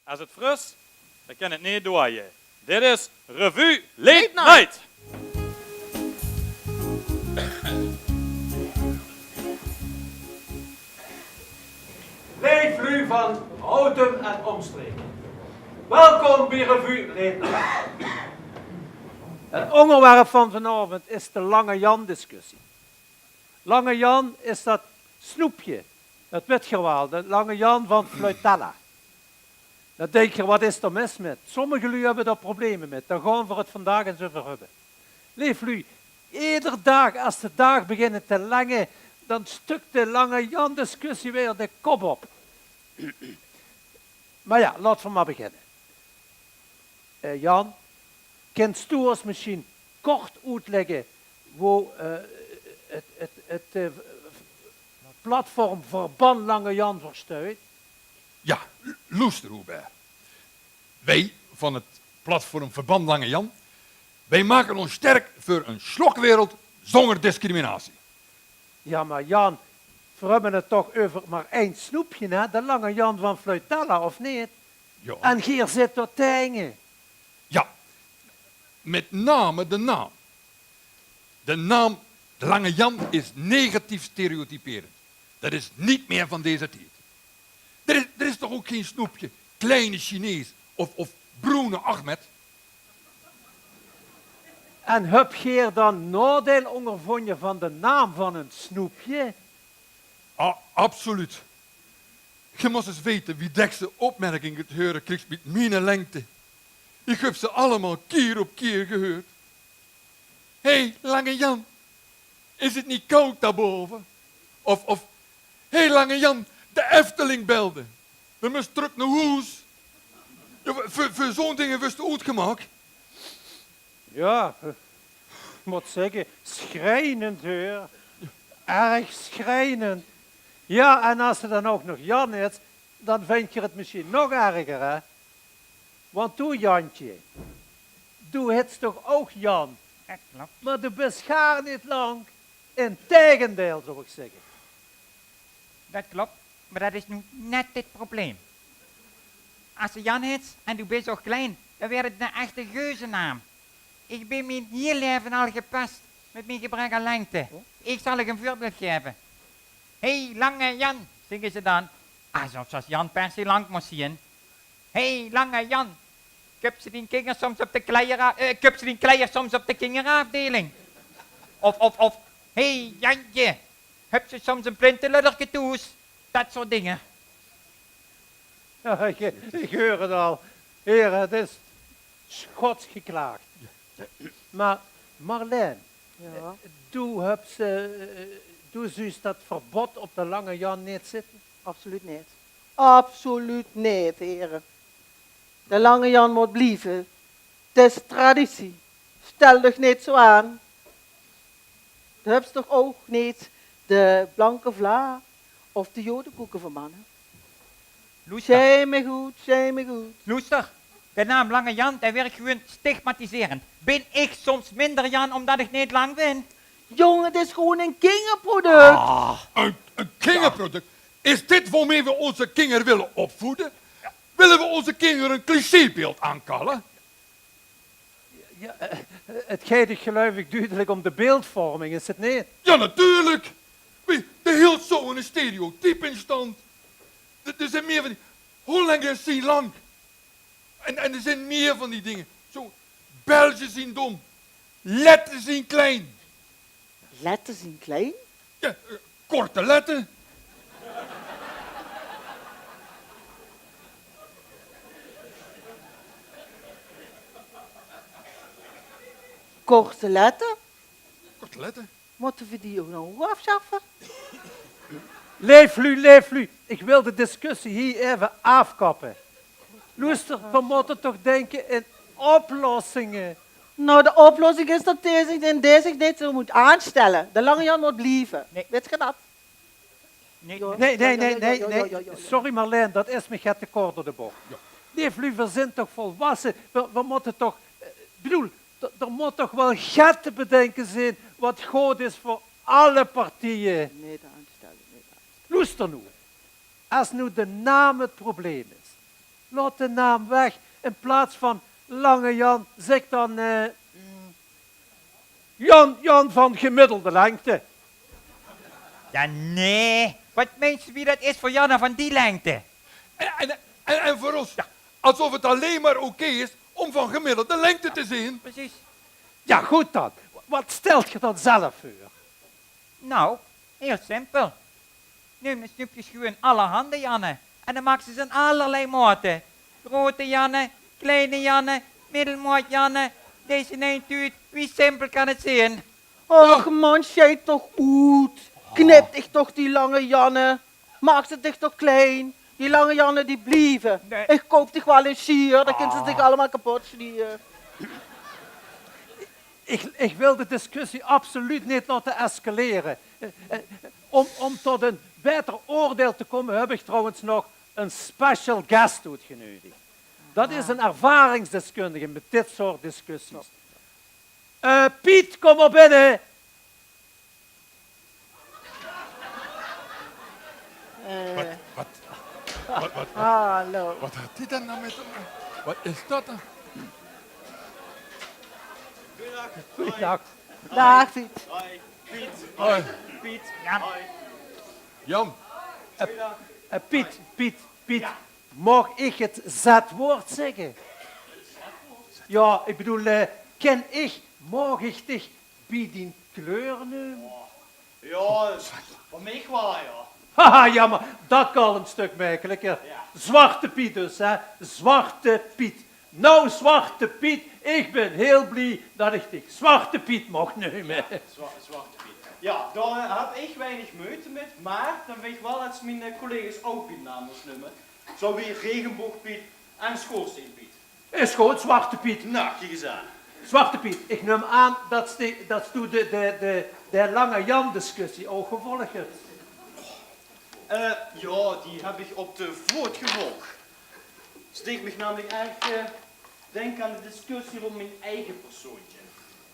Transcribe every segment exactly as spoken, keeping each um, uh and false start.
Es 't fris, dan kin 't neet doeaje. Dit is Revue Late Night. Leef luuj van Houtum en omstreken. Welkom bie Revue Late Night. 't Óngerwerp van vanaovend is de Lange Jan-discussie. Lange Jan is dat snoepje, dat wit geer waal, de Lange Jan van Fluitella. Dan dink geer, wat is d'r mis mit? Sommige luuj höbbe dao probleme mit. Dao gaon v'r 't vandaag ins euver höbbe. Leef luuj, eder daag es de daag beginne te lenge, dan stuk de Lange Jan-discussie weer de kop op. Mer jao, laot v'r mer beginne. Eh, Jan, kins doe ós mesjien kort oetlègke wo, eh, 't, 't, 't, eh, platform Verband Lange Jan veur steit? Jao, l-, loester, Hubert. Wij van het platform Verband Lange Jan, wij maken ons sterk voor een slokwereld zonder discriminatie. Jao, mer Jan, veer höbbe 't toch euver mer ein snoepje, hè? De Lange Jan van Fluitella, of neet? Jao. En geer zit dao taenge. Ja, met name de naam. De naam Lange Jan is negatief stereotyperend. Dat is niet meer van deze tijd. Er is, er is toch ook geen snoepje Kleine Chinees of, of Broene Ahmed? En höb geer dan naodeil óngervónje van de naam van ein snoepje? Ah, absoluut. Ge mós ins weite wie dèks se opmerkinge te heure kriegs mit miene lengte. Ich höb ze allemaol kier op kier geheurd. "Hé, Lange Jan, is 't neet kaod dao bove?" Of, of, "Hé, Lange Jan, de Efteling belde. Veer mótte trök nao hoes." Jao, veur, veur zoe'n dinger weurs te oetgemaak. Jao, eh, mót zègke, schrijnend, huur. Erg schrijnend. Jao, en es se dan ouch nog Jan hits, dan vinjs se 't mesjien nog erger, hè? Want doe, Jantje, doe hits toch ouch Jan? Det klop. Mer doe bis gaar neet lang. Integendeil, zou ich zègke. Det klop, mer det is noe net 't probleem. Es se Jan hits en doe bis ouch klein, dan wuuert 't 'n echte geuzenaam. Ich bin mien hieël laeve al gepest mit mien gebrek aan lengte. Ich zal uch ein veurbeeld gaeve. "Hé, Lange Jan," zinge ze dan, esof se es Jan per se lank mós zeen. "Hé, Lange Jan, köps se dien kinger soms op de kleier a-, eh, köps se dien kleier soms op de kingeraafdeling?" Of, of, of, "Hé, Jantje, höbs se soms ein plinteludderke thoes?" Det soort dinger. Jao, ich, ich heur 't al. Heer, 't is schots geklaag. Mer Marleen, jao, eh, doe höbs, eh, doe zuus det verbod op de Lange Jan neet zitte? Absoluut neet. Absoluut neet, here. De Lange Jan mót blieve. 't Is traditie. Stèl dich neet zoe aan. Doe höbs toch ouch neet de blanke vla of de jodekoeke verbanne? Loester. Zèk mich good, zèk mich good. Loester, de naam Lange Jan, dae wirk gewoon stigmatiserend. Bin ich soms minder Jan ómdet ich neet lang bin? Jóng, 't is gewoon ein kingerproduct. Ah. Ein, ein kingerproduct? Is dit waomee we ózze kinger wille opvoede? Wille we ózze kinger ein clichébeeld aankalle? Jao, eh, 't geit, geluif ich, dudelik óm de beeldvorming, is 't neet? Jao, natuurlik. Wie, d'r hilt zoe'n stereotype in stand. D'r, d'r zeen mieë van die Hollenders zien lank. En, en d'r zeen mieë van die dinger. Zoe, Belze zien dóm. Lette zien klein. Lette zien klein? Jao, eh, korte lette. Korte lette? Korte lette. Mótte v'r die ouch nog aafsjaffe? Leef luuj, leef luuj, ich wil de discussie hie effe aafkappe. Loester, v'r mótte toch dinke in oplossinge. Noe, de oplossing is det dae zich, dae zich neet zoe mót aanstelle. De Lange Jan mót blieve. Nae. Wits se det? Nae, nae, nae, nae, nae. Sorry Marleen, det is mich get te kort door de boch. Leef luuj, v'r zeen toch volwasse. V'r, v'r mótte toch, eh, ich bedoel, d'r, d'r mót toch waal get te bedinke zeen waat good is veur alle partieje. Neet aanstelle, neet aanstelle. Loester noe. Es noe de naam 't probleem is, Laot de naam weg. In plaats van Lange Jan, zèk dan, eh, Jan, Jan van gemiddelde lengte. Jao, nae. Waat meins se wie det is veur Janne van die lengte? En, en, en, en veur ós, jao, alsof het allein maar oké is om van gemiddelde lengte te zien. Precies. Jao, good dan. Waat stèlt geer dan zelf veur? Nou, hiel simpel. Neum de snoepkes gewoon allerhande Janne. En dan maaks se ze in allerlei maote. Grote Janne, kleine Janne, middelmaot Janne. Deze nein tuut, wie simpel kan het zien? Och man, sjei toch oet. Knip dich toch die lange Janne. Maak ze dich toch klein. Die lange Janne die blieve. Nae. Ich koup dich waal ein sjier, dan kins se ze dich allemaol kepot sjliere. Ich, ich wil de discussie absoluut neet laote escalere. Eh, eh, om, om tot ein baeter oordeil te kómme, höb ich trouwens nog ein special guest oetgeneudig. Det is ein ervaringsdeskundige mit dit soort discussies. Eh, Piet, kóm mer binne. Eh. Wat, wat, wat, wat, wat, hallo. Wat haet die dan dao mit te make? Wat is dat dan? Goojendaag. Daag, Piet. Hoi. Piet. Hoi. Piet. Jan. Jan. Eh, eh, Piet, Piet, Piet. Jao. Maag ich het Z-woord zègke? Jao, ich bedoel, eh, kin ich, maag ich dich bie dien kleur neume? Oh, jao, veur mich waal, jao. Haha, jao, mer dat kan ein stök mekeliker. Jao. Zwarte Piet dus, hè? Zwarte Piet. Nou, Zwarte Piet, ich bin hiel blie dat ich dich Zwarte Piet maag neume. Jao, Zwa-, Zwarte Piet. Jao, dao, eh, höb ich weinig meujte mit, mer dan wil ich waal dat se mien, eh, collega's ouch bie de naam mós neume. Zo wie Regenboogpiet en Schoorsteenpiet. Is good, Zwarte Piet. Nou, kiek ins aan. Zwarte Piet, ich num aan dat s-, dat s-, doe de, de, de, de Lange Jan-discussie ouch gevolg höbs. Eh, jao, die höb ich op de voot gevolg. Steek mich namelik erg, eh, dink aan de discussie rond mien eige persoontje.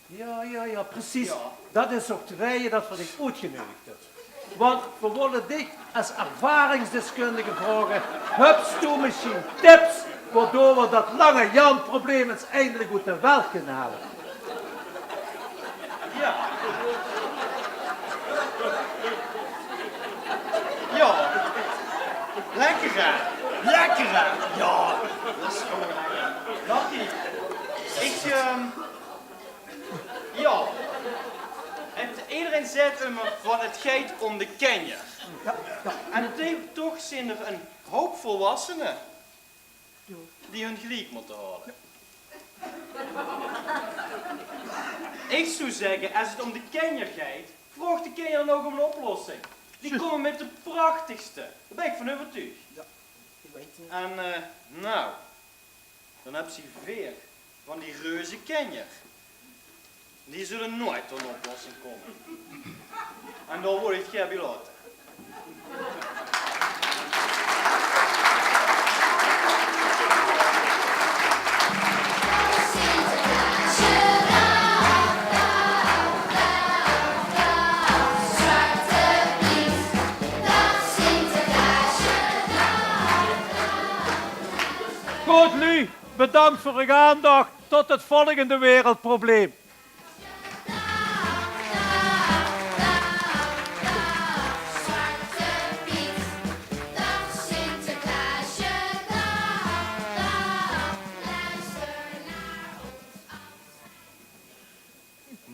Jao, jao, jao, precies. Jao. Dat is ouch de raeje dat v'r dich oetgeneudig höbbe. Want v'r wólle dich es ervaringsdeskundige vraoge: höbs doe mesjien tips waodoor v'r dat Lange Jan-probleem ins eindelik oet de welt kinne haole? Jao. Jao. Lekker, hè? Lekker, hè? Jao, dat is gewoon lekker. Dank je. Ich, ehm, Jao. En ederein zaet ummer van 't geit óm de kenjer. Jao, jao. En te-, toch zeen d'r ein houp volwassene die hun geliek mótte haole. Ich zou zègke, es 't óm de kenjer geit, vraog de kenjer dan ouch óm ein oplossing. Die kómme mit de prachtigste. Dao bön ich van euvertuug. Jao, ich weit 't. En, eh, nou, Dan höbs se veer van die reuze kenjer. Die zulle noeit tot 'n oplossing kómme. En dao wól ich 't gaer bie laote. Good, luuj, bedank veur uch aandach. Tot 't volgende wereldprobleem.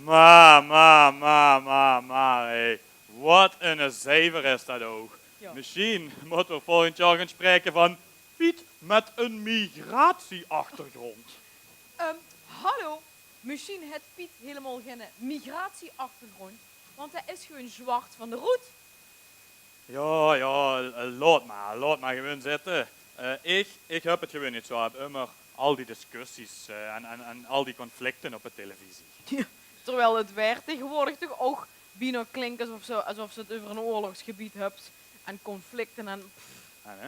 Ma, ma, ma, ma, ma, hé. Wat 'ne zeiver is dat ouch. Jao. Mesjien mótte v'r volgend jaor gaon spraeke van Piet mit 'n migratieachtergrond. Ehm, hallo. Mesjien haet Piet hielemaol geine migratieachtergrond, want hae is gewoon zwart van de roet. Jao, jao, eh, laot mer, laot mer gewoon zitte. Eh, ich, ich höb 't gewoon neet zo mit ummer al die discussies, eh, en, en, en al die conflicte op de televisie. Terwijl 't waerd taegewoordig toch ouch bienao klink esof ze, esof ze 't euver 'n oorlogsgebied höbs en conflicte en, pff. Jao, hè?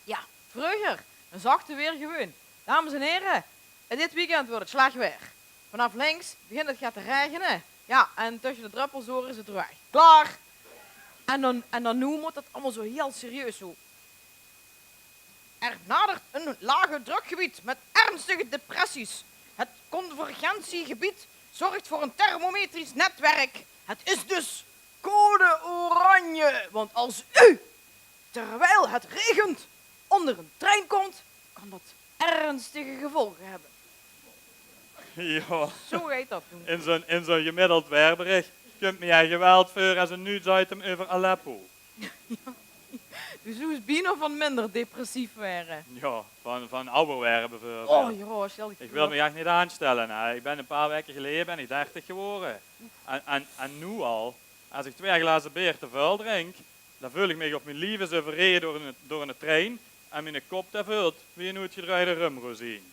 Jao, vreuger, dan zagte veer gewoon: dames en here, dit weekend weurt 't slech waer. Vanaaf links begint 't get te raegene. Jao, en tösje de dröppels door is 't droeg. Klaor! En dan, en dan noe mót dat allemaol zo hiel serieus, zo. Er nadert een lage drukgebied met ernstige depressies. Het convergentiegebied zorgt voor een thermometrisch netwerk. Het is dus code oranje, want als u, terwijl het regent, onder een trein komt, kan dat ernstige gevolgen hebben. Ja, Zo geit dat doen. In zo'n, in zo'n gemiddeld waerbericht kump mich geweld veur es ein nuutsitem euver Aleppo. Dus doe zouws bienao van minder depressief waere. Ja, van, van awwer waere beveurbeeld. Oh ja, stel dich Ich wil mich ech neet aanstelle, hè. Ich bin ein paar waeke geleje bin ich dertig gewore. En, en, en noe al, es ich twee glaze beer te väöl drink, dan veul ich mich op mien lief es euverreje door ein, door eine trein en miene kop dae veult wie ein oetgedreujde rumrosien.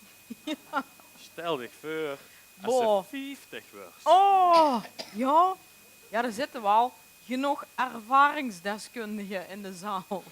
Stel dich veur, es se Boah. vieftig weurs. Oh, ja. Ja, d'r zitte waal genóg ervaringsdeskundige in de zaal.